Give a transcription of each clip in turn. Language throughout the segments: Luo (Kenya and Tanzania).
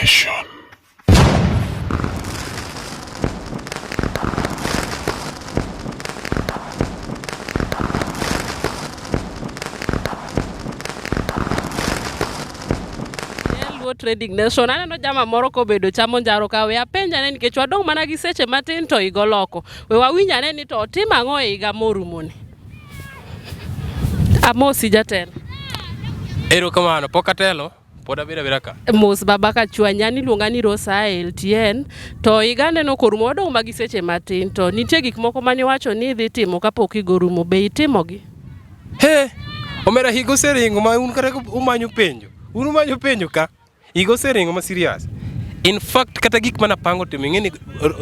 Nation. Luo Trading Nation. Aneno jama moro kobedo chamo njaro ka we apenjane nikech wadong' mana gi seche matin to higa oloko. We wawinj ane ni to otim ang'o e higa morumoni. Amosi jatelo. Erokamano, pok atelo, pod abedo abeda ka. Mos baba Kachwanya, an iluonga ni Rosa a LTN. To higa aneno korumo wadong' ma gi seche matin to nitie gik moko mane iwacho ni idhi timo kapok higa orumo, be itimogi? He, omera higa oseringo ma un kata umanyo penjo. Un umanyo penjo ka. Higa oseringo ma serious. In fact kata gik mana pango timo ing'e ni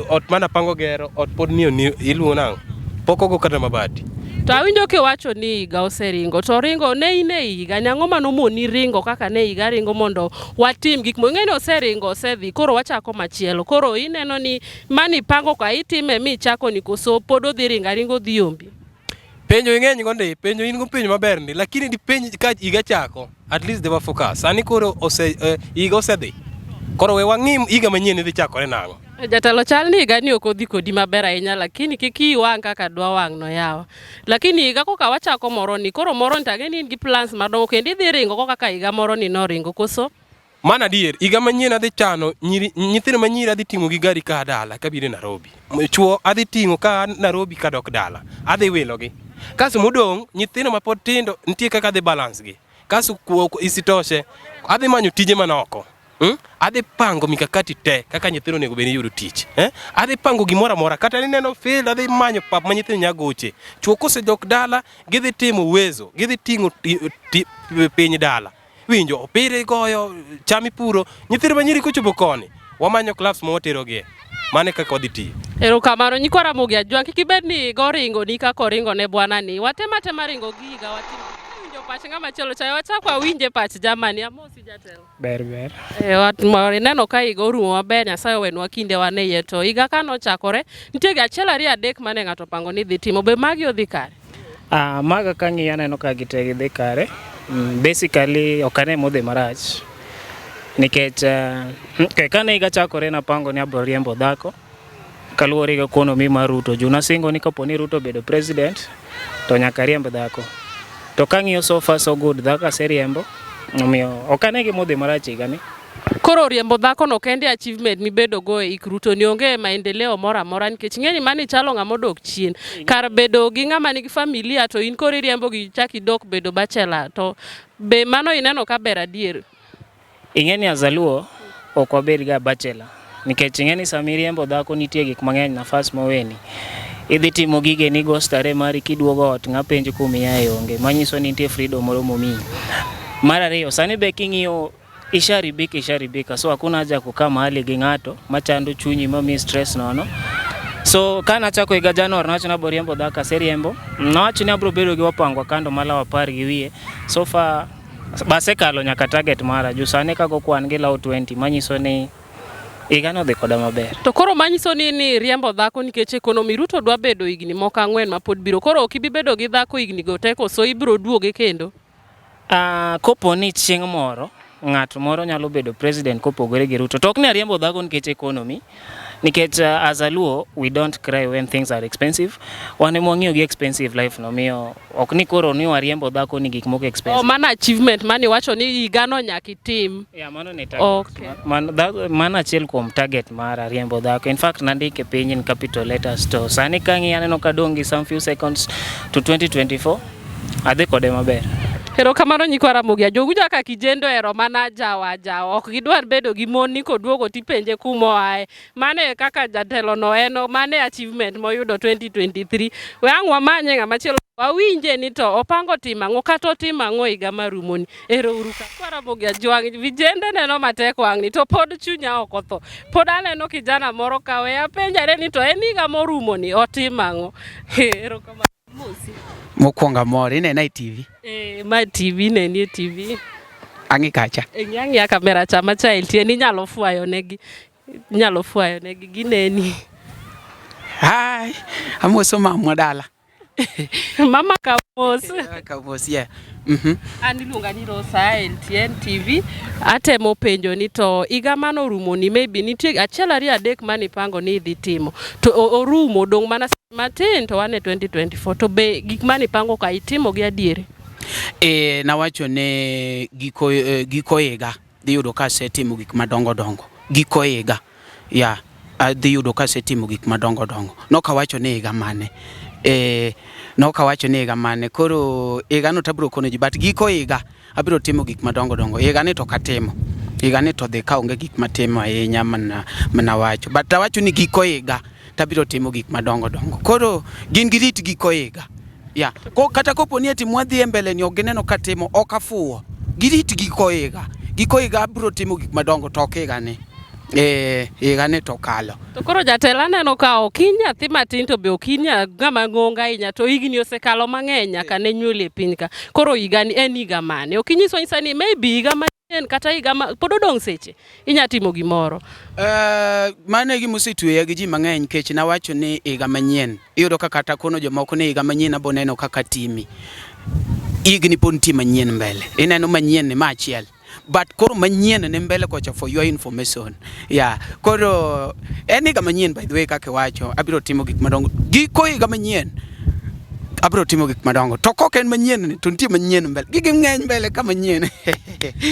ot mana pango gero ot pod ni ni iluongo nang'o? Pok ogo kata mabati. To awinjo kiwacho ni higa oseringo, to ringo ne in e higa ni ang'o mane omoni ringo kaka ne higa ringo mondo watim gik moko. Ing'e ni oseringo osedhi koro wachako machielo. Koro ineno ni mani ipango ka itime michako ni koso pod odhi ringo aringa odhi ombi. Penjo ing'eny go ndi, penjo in go penjo maber ndi, lakini dipenj ka higa chako, at least they were focus. Sani koro ose, eh, higa osedhi. Koro we wang'i higa manyien idhi chakore nang'o. Jatelo chal ni higa ni ok odhi kodi maber ahinya lakini kik iyi wang' kaka dwa wang' no yawa. Lakini higa koka wachako moro ni koro moro ni to ang'e ni in gi plans madongo kendo idhi ringo ko kaka higa moro ni noringo koso? Mano adier, higa manyien adhi chano nyiri, nyithindo ma nyiri adhi ting'o gi gari ka dala kabiro Nairobi. Chuo adhi ting'o ka Nairobi kadok dala. Adhi wilogi. Kasto modong' nyithindo ma pod tindo nitie kaka adhi balance gi. Kasto isitoshe adhi manyo tije man oko. Hmm? Adhi pango mikakati te kaka nyithindo onego bed ni yudo tich. Eh? Adhi pango gimoro amora kata nineno field adhi manyo pap ma nyithindo nya goche. Chuo kosedok dala gidhi timo uwezo, gidhi ting'o piny dala. Winjo, opira igoyo, cham ipuro, nyithindo ma nyiri kochopo koni, wamanyo clubs ma waterogie. Mano e kaka wadhi tiyo. Erokamano nyikwa Ramogi Ajwang', kik ibed ni igo ringo ni kaka oringo ne bwana ni. Watem atema ringo gi higa watim. Winjo pach ng'ama chielo cha, wachak wawinje pach jamani. Amosi jatelo. Ber ber. Eh, wat- ineno ka higa orumo maber, Nyasaye owenwa kinde wan e iye to higa ka nochakore, nitie ga achiel ariyo adek mane ng'ato opango ni dhi timo, be magi odhi kare? Ah, maga kang'iyo aneno ka gite gidhi kare. Basically ok ane modhi marach nikech okay, kane higa chakore napango ni abro riembo dhako kaluwore gi economy mar Ruto. Juu nasingo ni kapo ni Ruto obedo president to nyaka riemb dhako. To kang'iyo so far so good, dhako aseriembo, omiyo ok ane gima odhi marach higani. Koro riembo dhako no kende achievement mibedo go e ik Ruto ni onge maendeleo moro amora nikech ing'e ni mani chalo ng'ama odok chien. Kar bedo gi ng'ama nigi familia to in koro iriembo gi chak idok bedo bachelor to be mano ineno ka ber adier? Ing'e ni as a Luo ok wabed ga bachelor nikech ing'e ni sama iriembo dhako nitie gik mang'eny nafas moweni. Idhi timo gigeni go stare mari kiduogo ot ng'a penji kuma iaye onge manyiso ni nitie freedom moro momiyi. Mar ariyo sani be king'iyo isharibika isharibika so hakuna haja kukaa mahali gi ng'ato machando chunyi mamiyi stress nono. So ka nachako higa Januar nawacho ni abiro riembo dhako aseriembo. Nawacho ni abiro bedo gi wapangwa kando malawo apar gi wiye. So far basekalo nyaka target mara juu sani kago kwan gilawo 20 manyiso ni higa no dhi koda maber. To koro manyiso ni ni riembo dhako nikech economy Ruto dwa bedo higni moko ang'wen ma pod biro. Koro ok ibi bedo gi dhako higni go te koso ibiro duoge kendo? Kopo ni chieng' moro ng'at moro nyalo bedo president kopogore gi Ruto to ok ni ariembo dhako nikech economy nikech as a Luo we don't cry when things are expensive. Wan ema wang'iyo gi expensive life no miyo ok ni koro ni wariembo dhako ni gik moko expensive. Oh, mano achievement mane iwacho ni higano nyaka itim. Yeah, mano ni target. Okay. Mano, mano achiel kuom target mara riembo dhako. In fact nandike piny in capital letters to sani kang'iyo aneno ka dong' gi some few seconds to 2024 adhi kode maber. Erokamano nyikwa Ramogi Ajogu nyaka kijendo ero mana jawa jawa ok gidwar bedo gi mon ni koduogo tipenje kuma oaye. Mano e kaka jatelo no en mano e achievement moyudo 2023. We ang' wamanye ng'ama chielo wawinje ni to opango timo ang'o kata otimo ang'o higa marumoni. Ero uru ka. Kwa Ramogi Ajwang' vijende neno matek wang'ni to pod chunya ok otho. Pod aneno kijana moro ka we apenjare ni to en higa morumoni otimo ang'o. Erokamano. Mosi. Mokwongo amor, inena e TV. Eh, ma TV neni e TV. Ang'i kacha. E, ng'i ang'iya kamera cha ma cha LTN inyalo fwayo negi. Inyalo fwayo negi gineni. Hai, amoso mamwa dala. Mama kaw mos. Kaw mos, yeah. Mm-hmm. An iluonga ni Rosa LTN TV. Atemo penjo ni to higa mane orumo ni maybe nitie achiel ariyo adek mane ipango ni idhi timo to orumo odong' mana matin to wan e 2024 to be gik mane ipango ka itimo gi adieri? E, nawacho ne giko, eh, giko higa dhi yudo ka asetimo gik madongo dongo giko higa ya adhi yudo ka asetimo gik madongo dongo nok awacho ni higa mane e, nok awacho ni higa mane koro higa no tabiro kono ji but giko higa abiro timo gik madongo dongo higa ni to katimo higa ni to dhi ka onge gik matimo ahinya mana, mana wacho but awacho ni giko higa tabiro timo gik madongo dongo koro gin girit giko higa Ya, ko kata kopo ni ati mwadhi e mbele ni ok gineno ka timo, ok afuwo. Girit giko higa. Giko higa abiro timo gik madongo to ok higa ni. Eh, higa ni to kalo. To koro jatelo aneno ka ok in nyathi matin to be ok in ng'ama ng'ongo ahinya to higni osekalo mang'eny nyaka ne nyuoli e piny ka. Koro higani en higa mane? Ok inyiswa anyisa ni maybe higa manyien kata higa ma pod odong' seche inya timo gimoro. Mano e gima osetweya gi ji mang'eny nikech nawacho ni higa manyien Iyudo ka kata kono jomoko ni higa manyien abo neno kaka timi. Higni pod nitie manyien mbele. Ineno manyien ni ma achiel. But koro manyien ni mbele kocha for your information. Yeah. Koro en higa manyien by the way kaka iwacho abiro timo gik madongo. Giko higa manyien abiro timo gik madongo. To kok en manyien ni to nitie manyien mbele. Gigi ng'eny mbele ka manyien.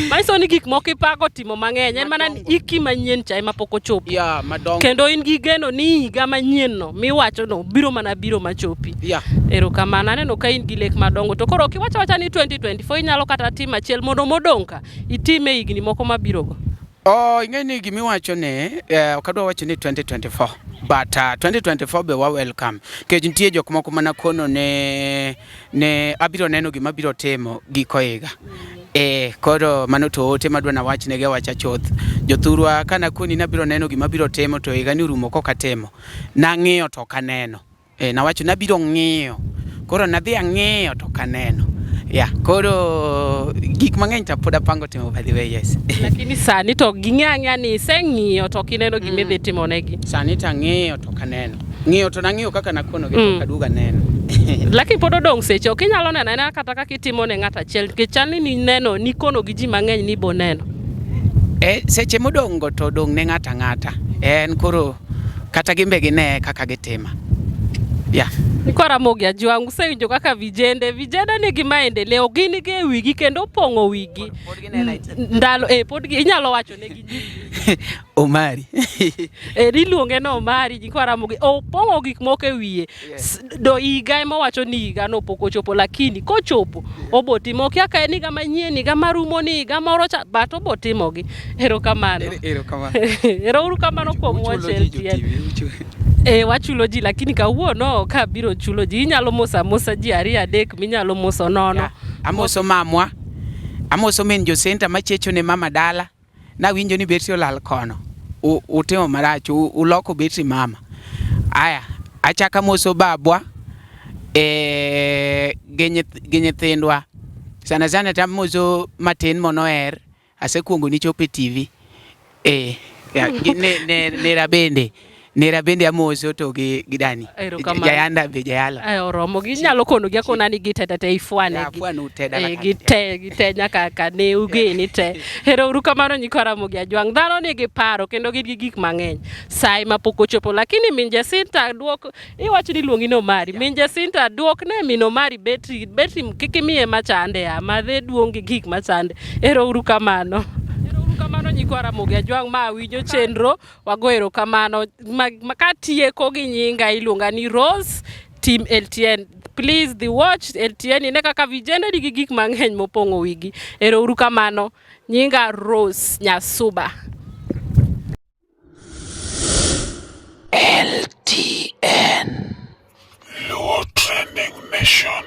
Manyiso ni gik moko ipago timo mang'eny, en mana ni iki manyien cha ema pok ochopo. Yeah, madongo. Kendo in gi geno ni higa manyien no miwacho no biro mana biro machopi. Yeah. Erokamano, aneno ka in gi lek madongo. To koro kiwacho awacha ni 2024 inyalo kata timo achiel mondo modong' ka itime higni moko mabiro go. Oh, ing'e ni gima iwacho ni eh, ok adwa wacho ni 2024 but 2024 be wa welcome nikech nitie jok moko mana kono ne ne abiro neno gima abiro timo giko higa. Eh, koro mano to ote madwa nawach negi awacha chuth. Jothurwa kana koni nabiro neno gima abiro timo to higa ni orumo kok atimo. Nang'iyo to ok aneno. Eh, nawacho nabiro ng'iyo. Koro nadhi ang'iyo to ok aneno. Yeah, koro gik mang'eny to pod apango timo by the way, yes. Lakini sani to ging'e ang'eya ni iseng'iyo to ok ineno gima idhi timonegi. Sani to ang'iyo to ok aneno. Ng'iyo to nang'iyo kaka nakono gi mm. kaduogo aneno. Lakini pod odong' seche ok inyalo neno anena kata kaka itimo ne ng'ato achiel nikech chal ni nineno nikono gi ji mang'eny ni ibo neno. E, seche modong' go to odong' ne ng'ato ang'ata. En koro kata gimbe gine kaka gitima. Yeah. Nyikwa Ramogi Ajwang' usewinjo kaka vijende vijende nigi maendeleo gin gi e wigi kendo opong'o wigi ndalo eh, pod inyalo wacho negi nyingi Omari. Eh, iluonge ni Omari nyikwa Ramogi opong'o gik moko e wiye. Yes. Do higa ema owacho ni higa no pok ochopo lakini kochopo obo timo okia ka en higa manyien higa marumo ni higa moro cha but obo timogi. Erokamano. Erokamano. Ero kamano kuom wach LTN. Eh, wachulo ji lakini kawuono ka biro chulo ji inyalo moso amosa ji ariyo adek minyalo moso nono. Yeah. Amoso mamwa. Amoso min Josenta machecho ne mama dala. Nawinjo ni betri olal kono. Utimo marach, uloko betri mama. Aya, achako amoso babwa e, gi nyithindwa. Sana sana to amoso matin monoher, asekuongo ni chopo e TV. Eh, ya, ne, nera bende. Nera bende amoso to gi, gi dani. Erokamano. Jayanda be jayalo. Ay, oromo ginyalo kono gi akona ni gite te te ifwane Ya, gi. afwanu te dala Eh, kanyo. gite gite nyaka ka ne ugeni te. Ero uru kamano nyikwa Ramogi Ajwang'. Dhano nigi paro kendo gin gi gik mang'eny. Sa ema pok ochopo lakini min Jacinta duok iwacho ni iluongi ni Omari. Min Jacinta duok ne min Omari betri betri kik imiye machande ya madhe duong' gi gik machande. Ero uru kamano. Ero uru kamano nyikwa Ramogi Ajwang' ma winjo chenro Wago erokamano ma, ma katieko gi nyinga iluonga ni Rose Team LTN. Please the watch LTN ine kaka vijende nigi gik mang'eny mopong'o wigi. Ero uru kamano. Nyinga Rose Nyasuba. LTN Luo Trending Nation.